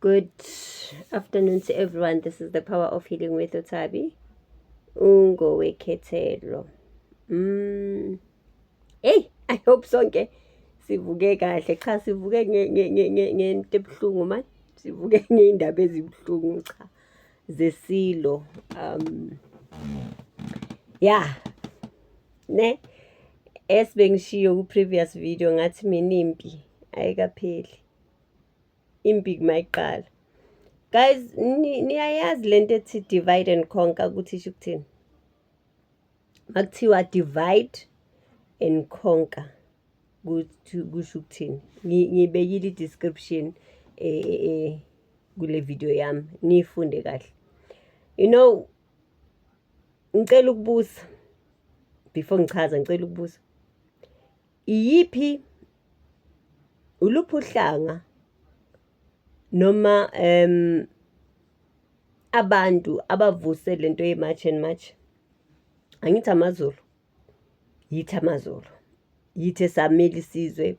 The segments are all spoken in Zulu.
Good afternoon to everyone. This is the Power of Healing with Utabi. Ungowekhethelo. Hey, I hope sonke sivuke kahle. Cha sivuke ngento ebuhlungu man. Sivuke ngey'ndaba ezibuhlungu cha zesilo. Yeah. Ne esibengishiyo ku previous video ngathi mina impi ayikapheli. Impi mayiqala. Guys, niyayazi lento ethi divide and conquer ukuthi isho ukuthini? Makuthiwa divide and conquer kusho ukuthini? Ngibekile i-description kule video yami, niyifunde kahle. You know, ngicela ukubuza before ngichaza, ngicela ukubuza. Iyiphi uluphi uhlanga noma abantu abavuse lento ye-March and March? Angithi amaZulu, yithi amaZulu, yithi esamele isizwe.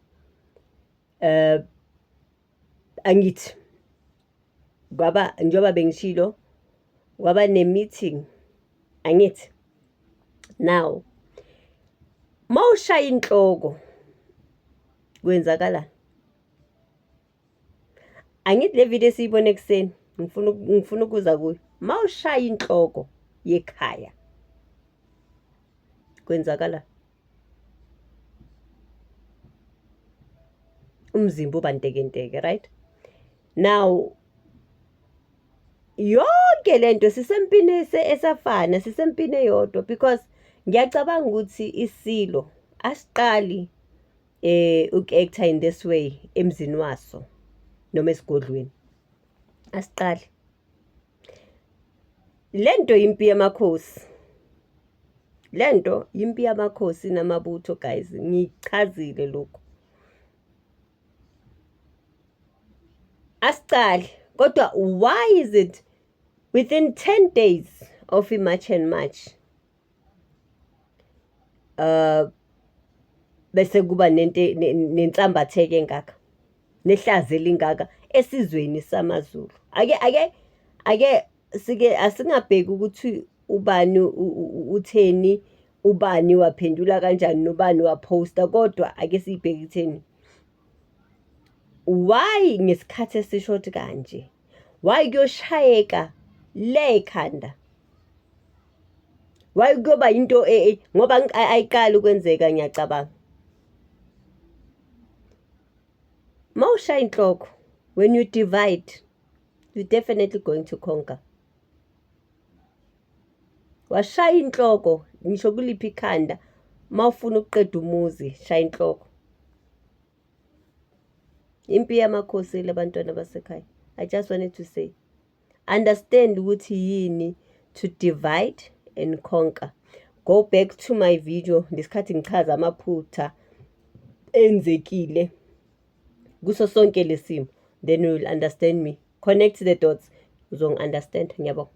Angithi kwaba njengoba bengishilo kwaba ne-meeting, angithi? Now, mawushaya inhloko kwenzakalani? Angithi le video esiyibone ekuseni ngifuna ukuza kuyo. Mawushaya inhloko yekhaya kwenzakalani? Umzimba uba ntekenteke, right? Now, yonke lento sisempini esafana, sisempini eyodwa because ngiyacabanga ukuthi isilo asiqali uku-act-a in this way emzini waso noma esigodlweni. Asiqali. Lento impi yamakhosi. Lento impi yamakhosi namabutho guys, ngichazile lokhu. Asiqali, kodwa why is it within 10 days of i-March and March bese kuba nento nensambatheka engaka, nehlazo elingaka esizweni samaZulu? Ake sike asingabheki ukuthi ubani utheni, ubani waphendula kanjani, nobani waphosta, kodwa ake siyibheke ekutheni why ngesikhathi esishort kanje? Why kuyoshayeka le ekhanda? Why kuyoba into ngoba ayiqali ukwenzeka ngiyacabanga. Mawushaya inhloko, when you divide, you're definitely going to conquer. Washaya inhloko ngisho kuliphi ikhanda, mawufuna ukuqeda umuzi, shaya inhloko. Impi yamakhosi le bantwana basekhaya. I just wanted to say, understand ukuthi yini to divide and conquer. Go back to my video ngesikhathi ngichaza amaphutha enzekile kuso sonke lesimo, then you will understand me. Connect the dots, uzongi-understand. Ngiyabonga.